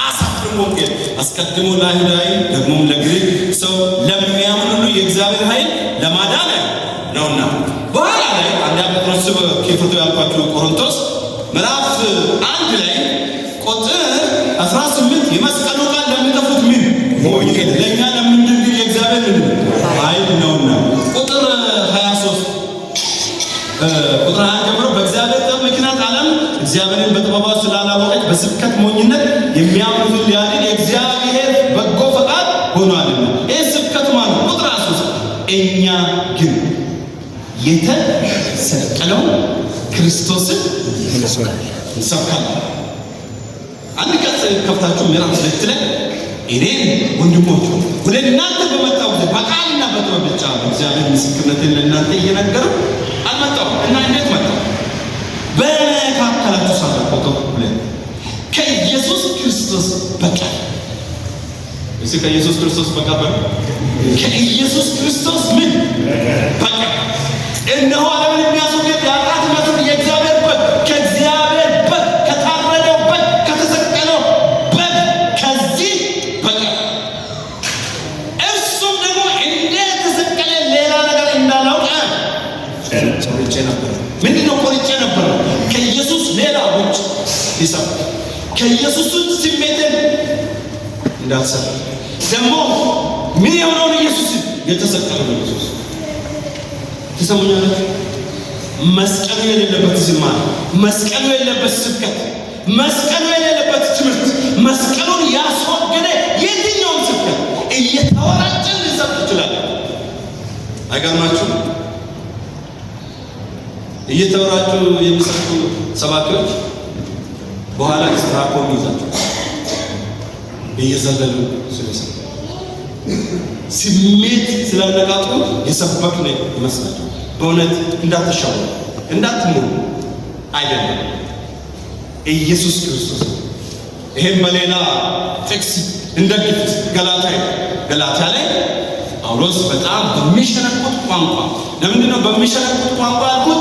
አሳፍርም። ወንጌል አስቀድሞ ለአይሁዳዊ ደግሞም ለግሪክ ሰው ለሚያምን ሁሉ የእግዚአብሔር ኃይል ለማዳን ነውና። በኋላ ላይ አንደኛ ጴጥሮስ ክፈቱ ያልኳችሁ ቆሮንቶስ ምዕራፍ 1 ላይ ቁጥር 18 የመስቀሉ ቃል ለሚጠፉት ምን ሞኝነት፣ ለእኛ ለምንድን ግን የእግዚአብሔር ምን ኃይል ነውና። ቁጥር 23 ቁጥር 1 ጀምሮ በእግዚአብሔር ጥበብ ምክንያት ዓለም እግዚአብሔርን በጥበቧ ስላላወቀች በስብከት ሞኝነት የሚያምኑትን ሊያድን የእግዚአብሔር በጎ ፈቃድ ሆኗልና። ይህ ስብከት ማለት ቁጥር 3 እኛ ግን የተሰቀለው ክርስቶስን እንሰብካለን። አንድ ገጽ ከፍታችሁ ምዕራፍ 2 ላይ እኔም ወንድሞች ወደ እናንተ በመጣሁ ጊዜ በቃልና በጥበብ ብቻ እግዚአብሔር ምስክርነትን ለእናንተ እየነገረው አልመጣሁም። እና እንዴት መጣሁ? በመካከላችሁ ሳለሁ ቁጥር 2 ከኢየሱስ ክርስቶስ በቀር። እስኪ ከኢየሱስ ክርስቶስ በቀር በሉ። ከኢየሱስ ክርስቶስ ምን በቀር። እነሆ ዓለምን የሚያስወግድ የኃጢአት መስዋዕት የእግዚአብሔር በግ፣ ከእግዚአብሔር በግ፣ ከታረደው በግ፣ ከተሰቀለው በግ ከዚህ በቀር እርሱም ደግሞ እንደተሰቀለ ሌላ ነገር እንዳላውቅ ቆርጬ ነበር። ምንድነው ቆርጬ ነበር? ከኢየሱስ ሌላ ውጭ ሊሰብክ ከኢየሱስ ውጭ ስሜትን እንዳልሰብክ ደግሞ ምን የሆነውን ኢየሱስ የተሰቀለው ኢየሱስ ትሰሙኛላችሁ? መስቀሉ የሌለበት ዝማሬ፣ መስቀሉ የሌለበት ስብከት፣ መስቀሉ የሌለበት ትምህርት፣ መስቀሉን ያስወገደ የትኛውም ስብከት እየተወራጨን ልንሰብክ እንችላለን። አይገርማችሁም? እየተወራጩ የሚሰብኩ ሰባኪዎች በኋላ ስትራፖን ይዛቸው እየዘለሉ ስለሰብኩ ስሜት ስላነቃቁ የሰበክን ይመስላል። በእውነት እንዳትሻው እንዳትሞሉ አይደለም፣ ኢየሱስ ክርስቶስ። ይሄን በሌላ ጥቅስ እንደግፍ። ገላትያ ላይ ጳውሎስ በጣም በሚሸነቁጥ ቋንቋ፣ ለምንድን ነው በሚሸነቁጥ ቋንቋ ያልኩት?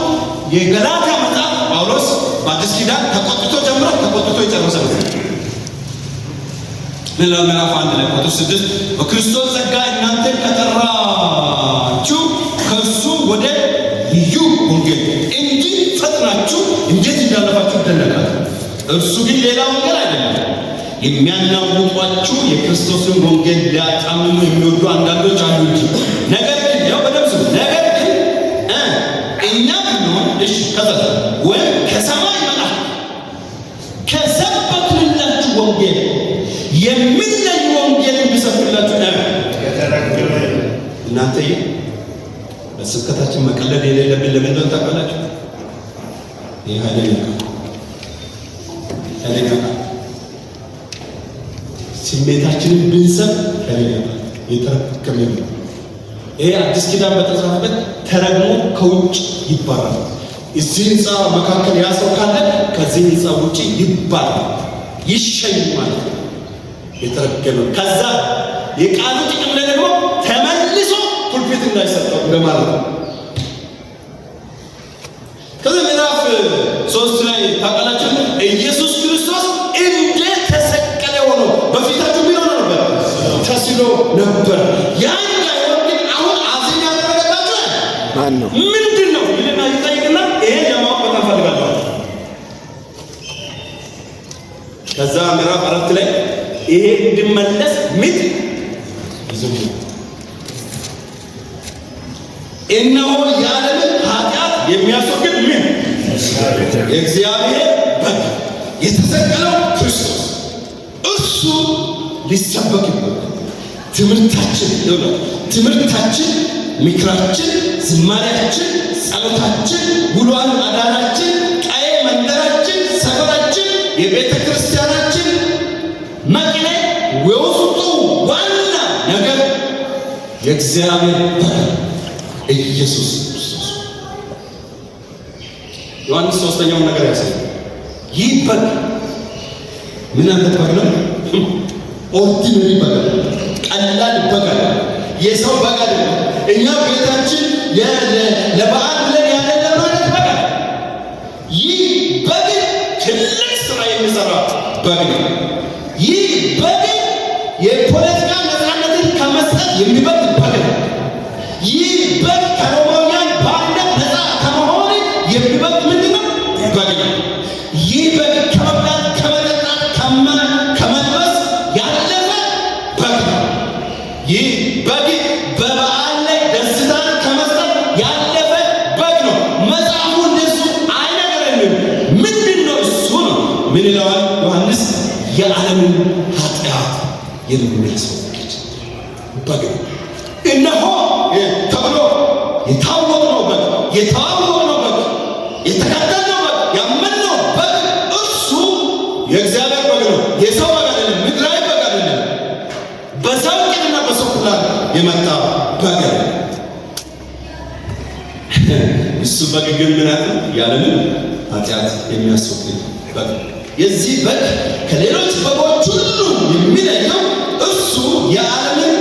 የገላትያ መጽሐፍ ጳውሎስ በአዲስ ኪዳን ተቆጥቶ ጀምሮ ተቆጥቶ የጨረሰ ነው። ሌላ ምዕራፍ 1 ላይ ቁጥር 6 በክርስቶስ ጸጋ እናንተን ከጠራችሁ ከእርሱ ወደ ልዩ ወንጌል እንዲህ ፈጥናችሁ እንዴት እንዳለፋችሁ እደነቃለሁ። እርሱ ግን ሌላ ወንጌል አይደለም። የሚያናውጧችሁ የክርስቶስን ወንጌል ሊያጣምሙ የሚወዱ አንዳንዶች አሉ እንጂ። ነገር ግን ያው በደምብ ስሙ። ነገር ግን እኛ ብንሆን፣ እሺ፣ ከዛ ወይም ከሰማይ መልአክ ከሰበክንላችሁ ወንጌል የሚለይ ወንጌልን ቢሰብክላችሁ የተረገመ። እናንተዬ፣ በስብከታችን መቀለድ የሌለብን ለምን እንደሆነ ታውቃላችሁ? ይህ ኃይለኛ ቃል፣ ኃይለኛ ቃል። ስሜታችንን ብንሰብ ኃይለኛ ቃል፣ የተረገመ ነው። ይሄ አዲስ ኪዳን በተጻፈበት ተረግሞ ከውጭ ይባላል። እዚህ ህንፃ መካከል ያ ሰው ካለ ከዚህ ህንፃ ውጭ ይባላል፣ ይሸኝ ማለት ነው። የተረገመ፣ ከዛ የቃሉ ጥቅም ላይ ደግሞ ተመልሶ pulpit እንዳይሰጠው እንደማለት ነው። ከዛ ምዕራፍ 3 ላይ ታውቃላችሁ፣ ኢየሱስ ክርስቶስ እንደ ተሰቀለ ሆኖ በፊታችሁ ምን ሆኖ ነበር? ተስሎ ነበር። ያ እንዳይሆን ግን አሁን አዚም ያደረገባችሁ ማን ነው? ምንድን ነው ይልና ይጠይቅና ይሄን ለማወቅ በጣም ፈልጋለሁ። ከዛ ምዕራፍ 4 ላይ ይሄ እንድመለስ ምጥ ይዞ እነሆ የዓለምን ኃጢአት የሚያስወግድ ምን የእግዚአብሔር በግ የተሰቀለው ክርስቶስ እርሱ ሊሰበክ ይገባል። ትምህርታችን ይኸውልህ፣ ትምህርታችን፣ ምክራችን፣ ዝማሬያችን፣ ጸሎታችን፣ ውሏን አዳራችን፣ ቀዬ መንደራችን፣ ሰፈራችን፣ የቤተ ክርስቲያናችን መቅኔ፣ የውስጡ ዋና ነገር የእግዚአብሔር በግ ኢየሱስ ክርስቶስ። ዮሐንስ ሶስተኛውን ነገር ያሳያል። ይህ በግ ምን አይነት በግ ነው? Ordinary በግ፣ ቀላል በግ አይደለም። የሰው በግ አይደለም። እኛ ቤታችን ለበዓል ብለን ያደለብነው አይነት በግ አይደለም። ይህ በግ ትልቅ ስራ የሚሰራ በግ ነው። ይህ በግ የፖለቲካ ነፃነትን ከመስጠት የሚበልጥ በግ ነው። ይህ በግ ከሮማውያን ባርነት ነፃ ከመሆን የሚበልጥ ምንድን ነው? በግ ነው። ይህ በግ ከመብላት፣ ከመጠጣት፣ ከመልበስ ያለፈ በግ ነው። ይህ በግ በበዓል ላይ ደስታን ከመስጠት ያለፈ በግ ነው። መጽሐፉ እንደሱ አይነግረንም። ምንድን ነው እሱ ነው? ምን ይለዋል ዮሐንስ? የዓለምን ኃጢአት የሚያስወግድ በግ ነው። እነሆ ተብሎ የታወቅነው በግ፣ የተዋወቅነው በግ፣ የተከተልነው በግ፣ ያመንነው በግ እርሱ የእግዚአብሔር በግ ነው። የሰው በግ አይደለም። ምድራዊ በግ አይደለም። በሰው ዕቅድና በሰው ፕላን የመጣ በግ ነው። እሱ በግ ግን ምን አለ? የዓለምን ኃጢአት የሚያስወግድ በግ። የዚህ በግ ከሌሎች በጎች ሁሉ የሚለየው እርሱ የዓለምን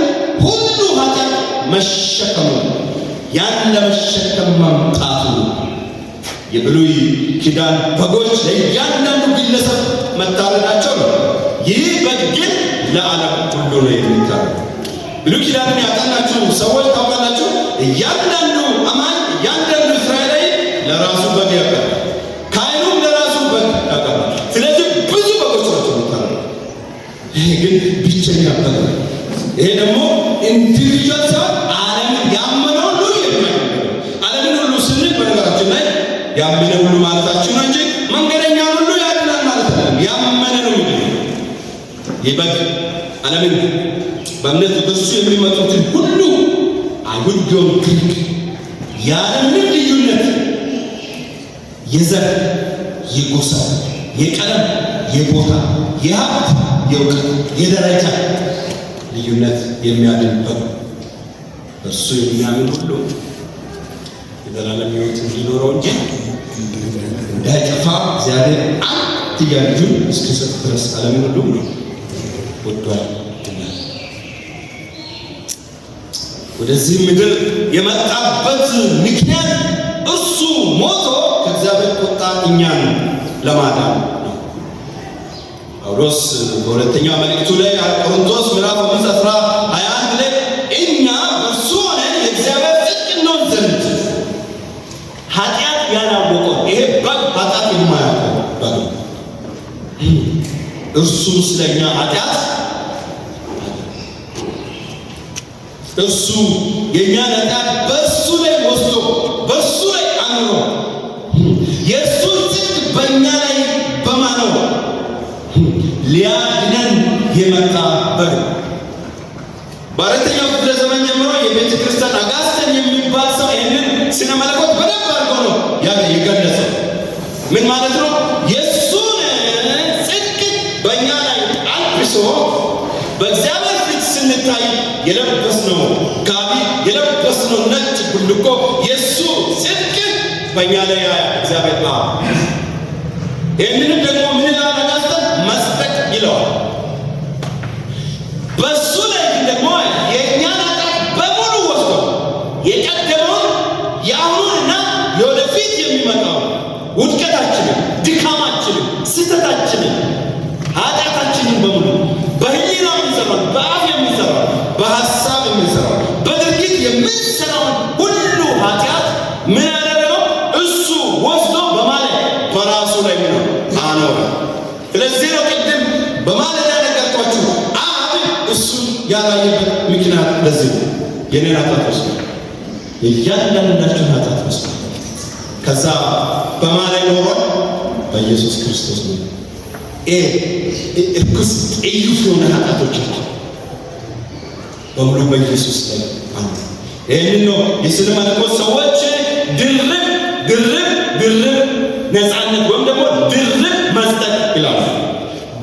ሁሉ ኃጢአት መሸከሙ፣ ያን ለመሸከም መምጣቱ። የብሉይ ኪዳን በጎች ለእያንዳንዱ ግለሰብ መታረዳቸው ነው። ይህ በግ ግን ለዓለም ሁሉ ነው የሚታረደው። ብሉይ ኪዳንን ያጠናችሁ ሰዎች ታውቃላችሁ። እያንዳንዱ አማኝ፣ እያንዳንዱ እስራኤላዊ ለራሱ በግ ያቀርባል። ካህኑም ለራሱ በግ ያቀርባል። ስለዚህ ብዙ በጎች ናቸው የሚታረዱት። ይሄ ግን ብቸኛ በግ ነው። ይሄ ደግሞ individual ሳይሆን ዓለምን ያመነ ሁሉ የሚያገለግል። ዓለምን ሁሉ ስንል በነገራችን ላይ ያመነ ሁሉ ማለታችን ነው እንጂ መንገደኛውን ሁሉ ያድናል ማለት አይደለም። ያመነ ነው የሚድነው። ይህ በግ ዓለምን በእምነት ወደ እርሱ የሚመጡትን ሁሉ፣ አይሁድ ቢሆን ግሪክ፣ ያለምንም ልዩነት የዘር፣ የጎሳ፣ የቀለም፣ የቦታ፣ የሀብት፣ የእውቀት፣ የደረጃ ልዩነት የሚያድን በግ ነው። እርሱ የሚያምን ሁሉ የዘላለም ሕይወት እንዲኖረው እንጂ እንዳይጠፋ እግዚአብሔር አንድያ ልጁን እስኪሰጥ ድረስ ዓለምን ሁሉ ወዷል። ወደዚህ ምድር የመጣበት ምክንያት እሱ ሞቶ ከእግዚአብሔር ቁጣ እኛን ለማዳን ነው። ጳውሎስ በሁለተኛው መልእክቱ ላይ ቆሮንቶስ ምዕራፍ 5 21 ላይ እኛ በእርሱ ሆነን የእግዚአብሔር ጽድቅ እንሆን ዘንድ ኃጢአት ያላወቀው፣ ይሄ በግ ኃጢአት የማያውቀው በግ ነው። እርሱ ስለኛ ኃጢአት፣ እርሱ የእኛን ኃጢአት በእርሱ ላይ ወስዶ፣ በእርሱ ላይ አኑሮ፣ የእርሱን ጽድቅ በእኛ ላይ በማኖር ሊያድነን የመጣ በግ ነው። በአራተኛው ክፍለ ዘመን ጀምሮ የቤተ ክርስቲያን አጋስተን የሚባል ሰው ይህንን ስነ መለኮት በደንብ አድርጎ ነው የገለጸው። ምን ማለት ነው? የእሱን ጽድቅ በእኛ ላይ አልብሶ በእግዚአብሔር ፊት ስንታይ የለበስነው ጋቢ፣ የለበስነው ነጭ ቡልኮ፣ የእሱ ጽድቅ በእኛ ላይ ያያል እግዚአብሔር አብ። ይህንንም ደግሞ ምን ይላል አጋስተን? መጽደቅ ይለዋል። በሱ ላይ ግን ደግሞ የእኛን ኃጢአት በሙሉ ወስዶ የቀደመውን፣ የአሁኑንና የወደፊት የሚመጣው ውድቀታችንን፣ ድካማችንን፣ ስህተታችንን፣ ኃጢአታችንን በሙሉ፣ በህሊና የምንሰራው፣ በአፍ የምንሰራው፣ በሀሳብ የምንሰራው፣ በድርጊት የምንሰራውን ሁሉ ኃጢአት ምን ያደረገው? እሱ ወስዶ በማለት በራሱ ላይ ምን አኖረ። ስለዚህ ነው ቅድም በማለዳ ነገርኳችሁ። አብ እሱን ያላየበት ምክንያት ለዚህ ነው። የኔን ኃጢአት ወስዶ፣ የእያንዳንዳችሁን ኃጢአት ወስዶ ከዛ በማን ላይ ኖሯል? በኢየሱስ ክርስቶስ ነው። ይሄ እርኩስ ጥዩፍ የሆነ ኃጢአቶቻችን በሙሉ በኢየሱስ ላይ አለ። ይህንን ነው የስነ መለኮት ሰዎች ድርብ ድርብ ድርብ ነፃነት ወይም ደግሞ ድርብ መጽደቅ ይላሉ።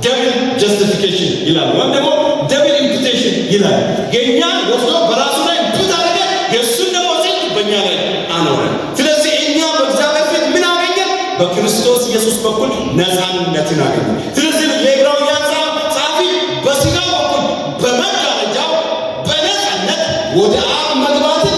Double justification ይላሉ ወይም ደግሞ double imputation ይላሉ። የእኛን ወስዶ በራሱ ላይ impute አደረገ፣ የእሱን ደግሞ ጽድቅ በእኛ ላይ አኖረ። ስለዚህ እኛ በእግዚአብሔር ፊት ምን አገኘን? በክርስቶስ ኢየሱስ በኩል ነፃነትን አገኘን። ስለዚህ የዕብራውያን ጸሐፊ በስጋው በኩል በመጋረጃው በነፃነት ወደ አብ መግባትን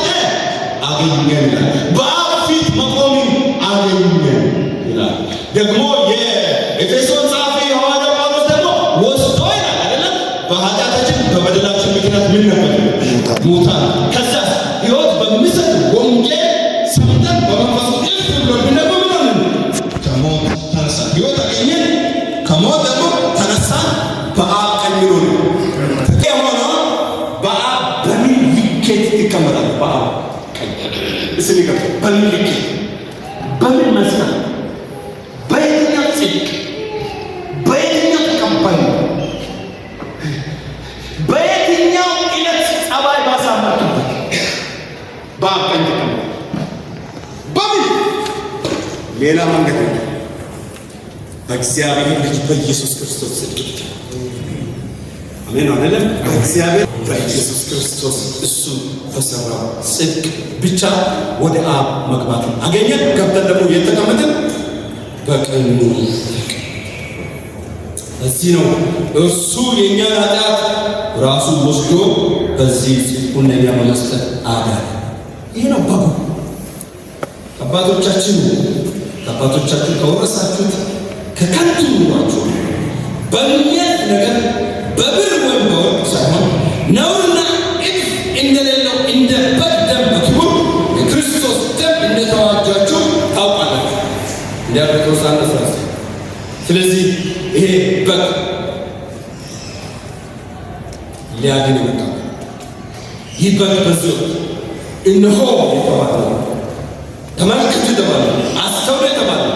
አገኘን ይላል። በአብ ፊት መቆምን አገኘን ይላል። ደግሞ የኤፌሶን ጸሐፊ ሐዋርያው ጳውሎስ ደግሞ ወስዶ ይላል አይደለም፣ በኃጢአታችን በበደላችን ምክንያት ምን ነበር? ሙታን። ከዛ ሕይወት በሚሰጥ ወንጌል ሰምተን በመንፈሱ እፍ ብሎብን ደግሞ ምን ሆንን? ከሞት ተነሳን። ሕይወት አገኘን፣ ከሞት ደግሞ ተነሳን። በአብ ቀኝ ሆንን። የሆነው በአብ በምን ልኬት ትቀመጣለህ? በአብ ቀኝ እስኪ ንገረኝ። በምን ልኬት፣ በምን መስፈርት፣ በየትኛው ጽድቅ፣ በየትኛው ተቀባይነት፣ በየትኛው ዕለት ጸባይ ባሳመርክበት በአብ ቀኝ ትቀመጣለህ? በምን? ሌላ መንገድ የለም። በእግዚአብሔር ልጅ በኢየሱስ ክርስቶስ ጽድቅ ብቻ። አሜን አይደለም? በእግዚአብሔር በኢየሱስ ክርስቶስ እሱ በሰራው ጽድቅ ብቻ ወደ አብ መግባት አገኘን። ገብተን ደግሞ የተቀመጥን በቀኙ። እዚህ ነው እርሱ የእኛን ኃጢአት ራሱ ወስዶ በዚህ ጽድቁን ለእኛ በመስጠት አዳነ። ይህ ነው በጉ። ከአባቶቻችሁ ከወረሳችሁት ከከንቱ ኑሯችሁ በሚያልፍ ነገር፣ በብር ወይም በወርቅ ሳይሆን ነውርና እድፍ እንደሌለው እንደ በግ ደም፣ በክቡር የክርስቶስ ደም እንደተዋጃችሁ ታውቃላችሁ። እንደ ጴጥሮስ 1:19። ስለዚህ ይሄ በግ ሊያድን የመጣ ይህ በግ በዚህ ወቅት እነሆ የተባለው፣ ተመልከቱ የተባለው፣ አስተውሉ የተባለው፣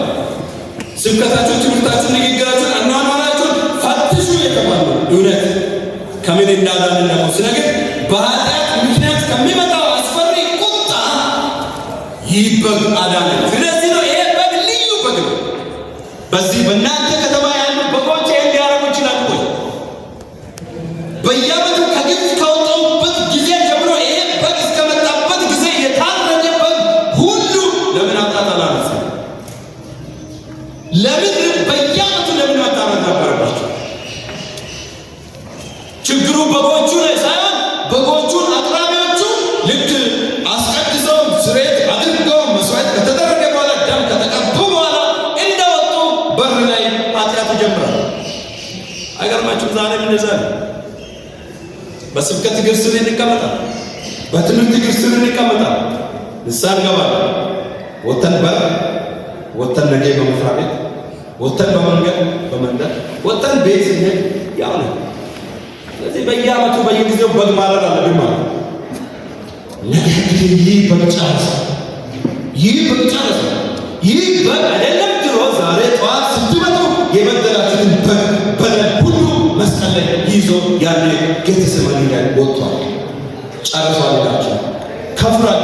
ስብከታችሁን፣ ትምህርታችሁን፣ ንግግራችሁን፣ አኗኗራችሁን ፈትሹ የተባለው እውነት ከምን እንዳዳንን ደግሞ ሲነግር በኃጢአት ምክንያት ከሚመጣው አስፈሪ ቁጣ ይህ በግ አዳነን። ስለዚህ ነው ይሄ በግ ልዩ በግ ነው። በዚህ በእናንተ ከተማ ያሉ በጎች ይሄን ሊያደርጉ ይችላሉ ወይ? በየዓመቱ ከግብፅ ከወጣሁበት ጊዜ ጀምሮ ይሄ በግ እስከመጣበት ጊዜ የታረደ በግ ሁሉ ለምን ኃጢአት አላነሳም? ለምን በየዓመቱ ለምን መታረድ ነበረባቸው? ችግሩ በጎቹ ላይ ሳይሆን በጎቹን እንደዛ ነው። በስብከት እግር ስር እንቀመጣለን። በትምህርት እግር ስር እንቀመጣለን። ንስሐ እንገባለን። ወተን በር ወተን ነገ በመስሪያ ቤት ወተን በመንገድ በመንደር ወተን ቤት ስንሄድ ያው ነው። ስለዚህ በየዓመቱ በየጊዜው በግ ማረድ አለብን ማለት ነው። ነገር ግን ይህ በግ ጨረሰ። ይህ በግ ጨረሰ። ይህ በግ አይደለም ድሮ ዛሬ ጠዋት ስትመጡ የበደላችሁትን በግ በደል ሁሉ መስቀል ላይ ይዞ ያለ ጌቴሴማኒ ላይ ወጥቷል። ጨርሷል ይላቸው ከፍሏል።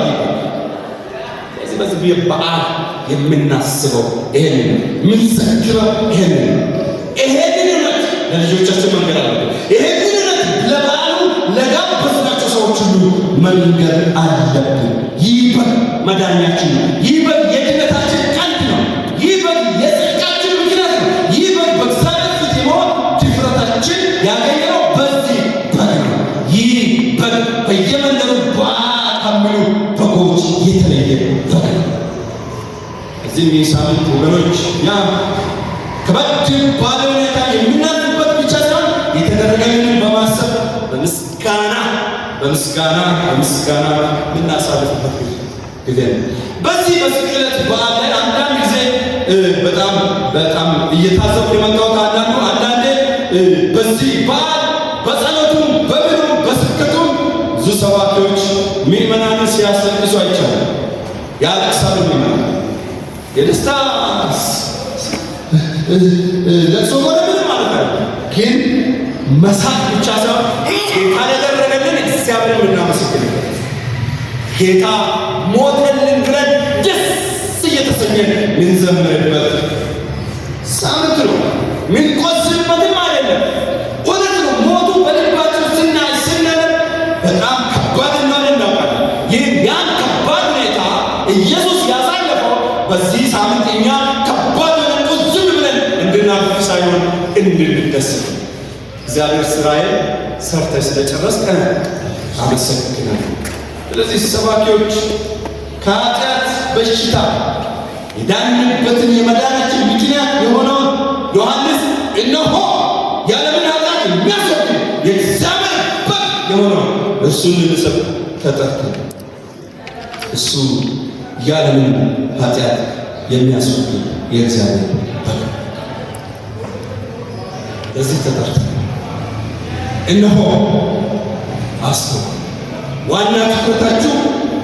ስለዚህ በዚህ በዓል የምናስበው ይሄንን የምንዘክረው ይሄንን ይሄንን እውነት ለልጆቻችን መንገር አለብን። ይሄንን እውነት ለበዓሉ ለጋበዝናቸው ሰዎች ሁሉ መንገር አለብን። ይህ በግ መዳኛችን ነው። ይህ በግ የድነታችን ቀንድ ነው። ይህ በግ የጽድቃችን ምክንያት ነው። ይህ በግ በእግዚአብሔር ፊት የመሆን ድፍረታችን ያገኘነው በዚህ በግ ነው። ይህ በግ በየመንደሩ ከሚሉ በጎች የተለየ በግ ነው። እዚህም ይህ ሳምንት ወገኖች ያ ከበድ ባለ ሁኔታ የምናልፍበት ብቻ ሳይሆን የተደረገልንን በማሰብ በምስጋና በምስጋና በምስጋና የምናሳልፍበት ጊዜ ነው። በዚህ በስቅለት በዓል ላይ አንዳንድ ጊዜ በጣም በጣም እየታዘብኩ የመጣሁት አንዳንዴ በዚህ በዓል በጸሎቱም በምኑም በስብከቱም ብዙ ሰባኪዎች ምዕመናንን ሲያስለቅሱ አይቻልም። ያለቅሳሉ። ምዕመናን የደስታ ለቅሶ ሆነ ምንም ማለት አይደለም። ግን መሳቅ ብቻ ሳይሆን ጌታ ያደረገልን እግዚአብሔርን የምናመሰግንበት ጌታ ሞተልን ብለን ደስ እየተሰኘን ምንዘምርበት ሳምንት ነው። ምንቆዝንበትም አይደለም። እውነት ነው። ሞቱ በልባችን ስናይ ስናነብ በጣም ከባድ እንደሆነ እናውቃለን። ይህ ያን ከባድ ሁኔታ ኢየሱስ ያሳለፈው በዚህ ሳምንት እኛ ከባድ ሆነ ቁዝም ብለን እንድናልፍ ሳይሆን እንድንደሰት እግዚአብሔር ስራዬን ሰርተህ ስለጨረስክ አመሰግናለሁ። ስለዚህ ሰባኪዎች ከኃጢአት በሽታ የዳንበትን የመዳናችን ምክንያት የሆነውን ዮሐንስ እነሆ የዓለምን ኃጢአት የሚያስወግድ የእግዚአብሔር በግ የሆነው እርሱን ልንሰብክ ተጠርተናል። እሱ የዓለምን ኃጢአት የሚያስወግድ የእግዚአብሔር በግ ለዚህ ተጠርተናል። እነሆ አስተውሉ። ዋና ትኩረታችሁ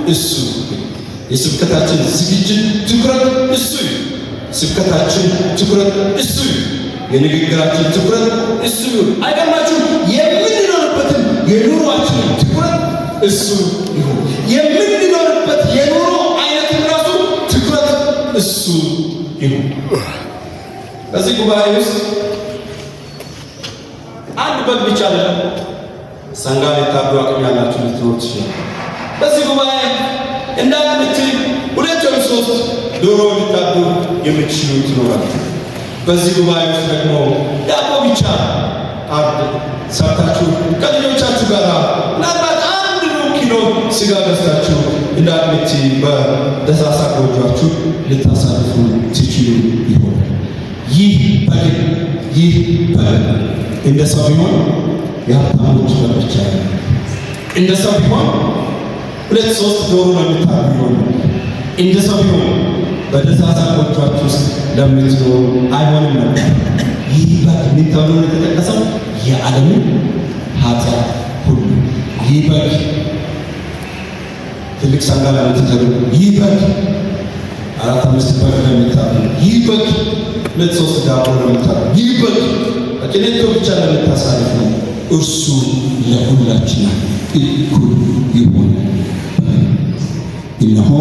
እሱ፣ የስብከታችን ዝግጅት ትኩረት እሱ፣ ስብከታችን ትኩረት እሱ፣ የንግግራችን ትኩረት እሱ። አይገርማችሁም? የምንኖርበትን የኑሯችን ትኩረት እሱ ይሁን። የምንኖርበት የኑሮ አይነትም ራሱ ትኩረት እሱ ይሁን። በዚህ ጉባኤ ውስጥ አንድ በግ ብቻ አይደለም ሰንጋ ሊታዱ አቅም ያላችሁ ልትኖር ትችላል። በዚህ ጉባኤ እንዳንምትል ሁለት ወይም ሶስት ዶሮ ሊታዱ የምትችሉ ትኖራላችሁ። በዚህ ጉባኤ ውስጥ ደግሞ ዳቦ ብቻ አርድ ሰርታችሁ ከልጆቻችሁ ጋር ምናልባት አንድ ሩብ ኪሎ ስጋ ገዝታችሁ እንዳንምት በደሳሳ ጎጇችሁ ልታሳልፉ ትችሉ ይሆናል። ይህ በግ እንደ ሰው ቢሆን የሀብታሞች በግ ብቻ እንደ ሰው ቢሆን ሁለት ሶስት ዶሮ ለምታርዱ ይሆናል። እንደ ሰው ቢሆን በደሳሳ ጎጇችሁ ውስጥ ለምትኖሩ አይሆንም ነበር። ይህ በግ ምን ተብሎ ነው የተጠቀሰው? የዓለምን ኃጢአት ሁሉ። ይህ በግ ትልቅ ሰንጋ ለምትዘሩ፣ ይህ በግ አራት አምስት በግ ለምታርዱ፣ ይህ በግ ሁለት ሶስት ዳቦ ለምታርዱ፣ ይህ በግ በቅኔቶ ብቻ ለምታሳልፉ እርሱ ለሁላችን እኩል ይሆን። እነሆ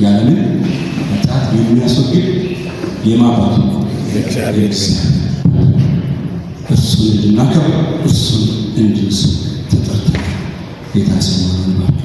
የዓለምን ኃጢአት የሚያስወግድ የማባቱ የእግዚአብሔር እርሱን እንድናከብር እርሱን እንድንስብ ተጠርተናል። ጌታ ስሙን ይባርክ።